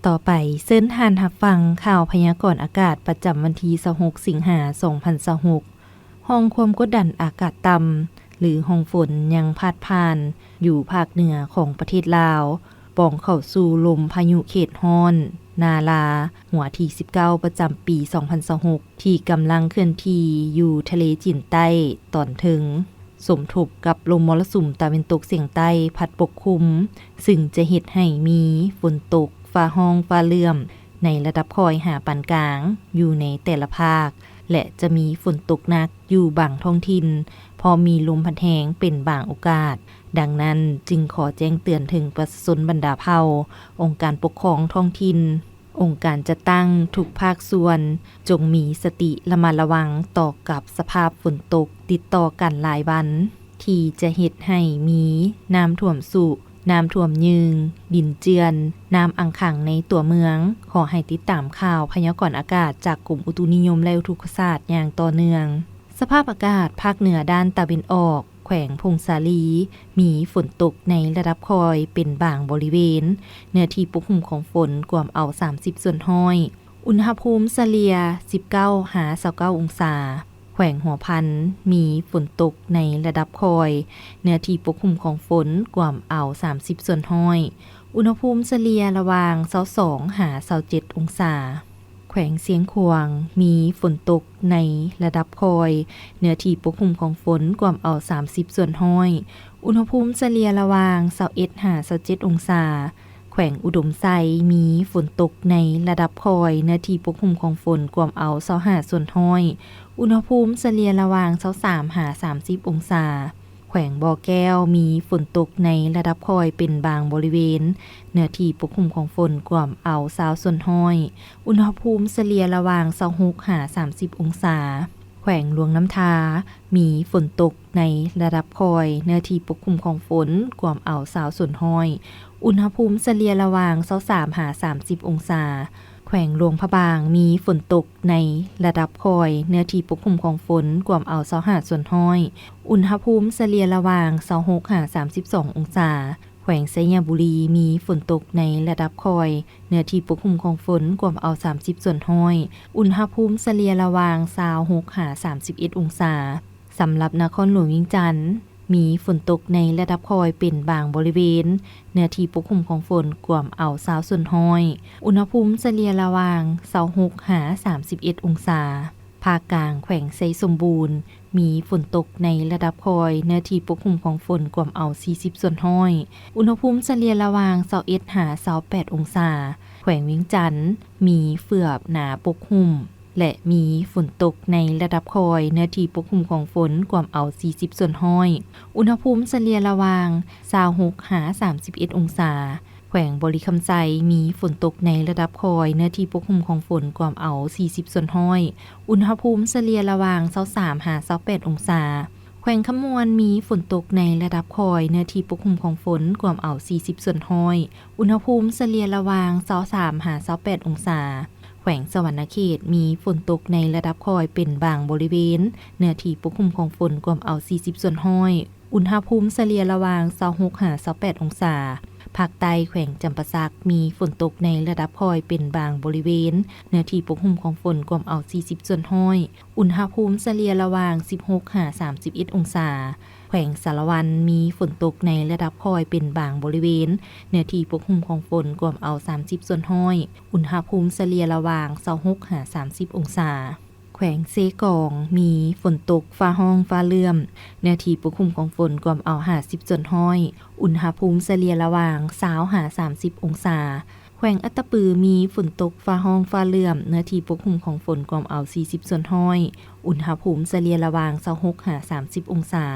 ຕໍ່ໄປເຊີນທ່ານຮັບຟັງຂ່າວພະຍາກອນອາກາດປະຈຳວັນທີຊາວຫົກ ສິງຫາ ສອງພັນຊາວຫົກ. ຮ່ອງຄວາມກົດດັນອາກາດຕ່ຳ ຫຼື ຮ່ອງຝົນຍັງພາດຜ່ານຢູ່ພາກເໜືອຂອງປະເທດລາວ, ປ່ອງເຂົ້າສູ່ລົມພາຍຸເຂດຮ້ອນນາລາ ຫົວທີສິບເກົ້າ ປະຈຳປີສອງພັນຊາວຫົກ ທີ່ກຳລັງເຄື່ອນທີ່ຢູ່ທະເລຈີນໃຕ້ຕອນເທິງ, ສົມທົບກັບລົມມໍລະສຸມຕາເວັນຕົກສຽງໃຕ້ພັດປົກຄຸມ, ຊຶ່ງຈະເຮັດໃຫ້ມີຝົນຕົກ ຟ້າຮ້ອງຟ້າເຫຼື້ອມໃນລະດັບຄ່ອຍຫາປານກາງຢູ່ໃນແຕ່ລະພາກ ແລະ ຈະມີຝົນຕົກໜັກຢູ່ບາງທ້ອງຖິ່ນ, ພ້ອມມີລົມພັດແຮງເປັນບາງໂອກາດ. ດັ່ງນັ້ນ, ຈຶ່ງຂໍແຈ້ງເຕືອນເຖິງປະຊາຊົນບັນດາເຜົ່າ, ອົງການປົກຄອງທ້ອງຖິ່ນ, ອົງການຈັດຕັ້ງທຸກພາກສ່ວນ, ຈົ່ງມີສະຕິລະມັດລະວັງຕໍ່ກັບສະພາບຝົນຕົກຕິດຕໍ່ກັນຫຼາຍວັນ, ທີ່ຈະເຮັດໃຫ້ມີນ້ຳຖ້ວມຊຸ, ນ້ຳຖ້ວມຍືງ, ດິນເຈື່ອນ, ນ້ຳອັ່ງຂັງໃນຕົວເມືອງ. ຂໍໃຫ້ຕິດຕາມຂ່າວພະຍາກອນອາກາດຈາກກົມອຸຕຸນິຍົມ ແລະ ອຸທົກກະສາດຢ່າງຕໍ່ເນື່ອງ. ສະພາບອາກາດພາກເໜືອດ້ານຕາເວັນອອກ, ແຂວງຜົ້ງສາລີ ມີຝົນຕົກໃນລະດັບຄ່ອຍເປັນບາງບໍລິເວນ, ເນື້ອທີ່ປົກຄຸມຂອງຝົນກວມເອົາສາມສິບສ່ວນຮ້ອຍ, ອຸນຫະພູມສະເລ່ຍສິບເກົ້າຫາຊາວເກົ້າອົງສາ. ແຂວງຫົວພັນ ມີຝົນຕົກໃນລະດັບຄ່ອຍ, ເນື້ອທີ່ປົກຄຸມຂອງຝົນກວມເອົາສາມສິບສ່ວນຮ້ອຍ, ອຸນຫະພູມສະເລ່ຍລະຫວ່າງຊາວສອງຫາຊາວເຈັດອົງສາ. ແຂວງຊຽງຂວາງ ມີຝົນຕົກໃນລະດັບຄ່ອຍ, ເນື້ອທີ່ປົກຄຸມຂອງຝົນກວມເອົາສາມສິບສ່ວນຮ້ອຍ, ອຸນຫະພູມສະເລ່ຍລະຫວ່າງຊາວເອັດຫາຊາວເຈັດອົງສາ. ແຂວງອຸດົມໄຊ ມີຝົນຕົກໃນລະດັບຄ່ອຍ, ເນື້ອທີ່ປົກຄຸມຂອງຝົນກວມເອົາຊາວຫ້າສ່ວນຮ້ອຍ, ອຸນຫະພູມສະເລ່ຍລະຫວ່າງຊາວສາມຫາສາມສິບອົງສາ. ແຂວງບໍ່ແກ້ວ ມີຝົນຕົກໃນລະດັບຄ່ອຍເປັນບາງບໍລິເວນ, ເນື້ອທີ່ປົກຄຸມຂອງຝົນກວມເອົາຊາວສ່ວນຮ້ອຍ, ອຸນຫະພູມສະເລ່ຍລະຫວ່າງຊາວຫົກຫາສາມສິບອົງສາ. ແຂວງຫຼວງນ້ຳທາ ມີຝົນຕົກໃນລະດັບຄ່ອຍ, ເນື້ອທີ່ປົກຄຸມຂອງຝົນກວມເອົາຊາວສ່ວນຮ້ອຍ, ອຸນຫະພູມສະເລ່ຍລະຫວ່າງຊາວສາມຫາສາມສິບອົງສາ. ແຂວງຫຼວງພະບາງ ມີຝົນຕົກໃນລະດັບຄ່ອຍ, ເນື້ອທີ່ປົກຄຸມຂອງຝົນກວມເອົາຊາວຫ້າສ່ວນຮ້ອຍ, ອຸນຫະພູມສະເລ່ຍລະຫວ່າງຊາວຫົກຫາສາມສິບສອງອົງສາ. ແຂວງໄຊຍະບູລີ ມີຝົນຕົກໃນລະດັບຄ່ອຍ, ເນື້ອທີ່ປົກຄຸມຂອງຝົນກວມເອົາສາມສິບສ່ວນຮ້ອຍ, ອຸນຫະພູມສະເລ່ຍລະຫວ່າງຊາວຫົກຫາສາມສິບເອັດອົງສາ. ສຳລັບນະຄອນຫຼວງວຽງຈັນ ມີຝົນຕົກໃນລະດັບຄ່ອຍເປັນບາງບໍລິເວນ, ເນື້ອທີ່ປົກຄຸມຂອງຝົນກວມເອົາຊາວສ່ວນຮ້ອຍ, ອຸນຫະພູມສະເລ່ຍລະຫວ່າງຊາວຫົກຫາສາມສິບເອັດອົງສາ. ພາກກາງ ແຂວງໄຊສົມບູນ ມີຝົນຕົກໃນລະດັບຄ່ອຍ, ເນື້ອທີ່ປົກຄຸມຂອງຝົນກວມເອົາສີ່ສິບສ່ວນຮ້ອຍ, ອຸນຫະພູມສະເລ່ຍລະຫວ່າງຊາວເອັດຫາຊາວແປດອົງສາ. ແຂວງວຽງຈັນ ມີເຝືອບໜາປົກຫຸ້ມ ແລະ ມີຝົນຕົກໃນລະດັບຄ່ອຍ, ເນື້ອທີ່ປົກຄຸມຂອງຝົນກວມເອົາສີ່ສິບສ່ວນຮ້ອຍ, ອຸນຫະພູມສະເລ່ຍລະຫວ່າງຊາວຫົກຫາສາມສິບເອັດອົງສາ. ແຂວງບໍລິຄຳໄຊ ມີຝົນຕົກໃນລະດັບຄ່ອຍ, ເນື້ອທີ່ປົກຄຸມຂອງຝົນກວມເອົາສີ່ສິບສ່ວນຮ້ອຍ, ອຸນຫະພູມສະເລ່ຍລະຫວ່າງຊາວສາມຫາຊາວແປດອົງສາ. ແຂວງຄຳມ່ວນ ມີຝົນຕົກໃນລະດັບຄ່ອຍ, ເນື້ອທີ່ປົກຄຸມຂອງຝົນກວມເອົາສີ່ສິບສ່ວນຮ້ອຍ, ອຸນຫະພູມສະເລ່ຍລະຫວ່າງຊາວສາມຫາຊາວແປດອົງສາ. ແຂວງສະຫວັນນະເຂດ ມີຝົນຕົກໃນລະດັບຄ່ອຍເປັນບາງບໍລິເວນ, ເນື້ອທີ່ປົກຄຸມຂອງຝົນກວມເອົາສີ່ສິບສ່ວນຮ້ອຍ, ອຸນຫະພູມສະເລ່ຍລະຫວ່າງຊາວຫົກຫາຊາວແປດອົງສາ. ພາກໃຕ້ ແຂວງຈຳປາສັກ ມີຝົນຕົກໃນລະດັບຄ່ອຍເປັນບາງບໍລິເວນ, ເນື້ອທີ່ປົກຫຸ້ມຂອງຝົນກວມເອົາສີ່ສິບສ່ວນຮ້ອຍ, ອຸນຫະພູມສະເລ່ຍລະຫວ່າງສິບຫົກຫາສາມສິບເອັດອົງສາ. ແຂວງສາລະວັນ ມີຝົນຕົກໃນລະດັບຄ່ອຍເປັນບາງບໍລິເວນ, ເນື້ອທີ່ປົກຫຸ້ມຂອງຝົນກວມເອົາສາມສິບສ່ວນຮ້ອຍ, ອຸນຫະພູມສະເລ່ຍລະຫວ່າງຊາວຫົກຫາສາມສິບອົງສາ. ແຂວງເຊກອງ ມີຝົນຕົກຟ້າຮ້ອງຟ້າເຫຼື້ອມ, ເນື້ອທີ່ປົກຄຸມຂອງຝົນກວມເອົາຫ້າສິບສ່ວນຮ້ອຍ, ອຸນຫະພູມສະເລ່ຍລະຫວ່າງຊາວຫາສາມສິບອົງສາ. ແຂວງອັດຕະປື ມີຝົນຕົກຟ້າຮ້ອງຟ້າເຫຼື້ອມ, ເນື້ອທີ່ປົກຄຸມຂອງຝົນກວມເອົາສີ່ສິບສ່ວນຮ້ອຍ, ອຸນຫະພູມສະເລ່ຍລະຫວ່າງຊາວຫົກຫາສາມສິບອົງສາ.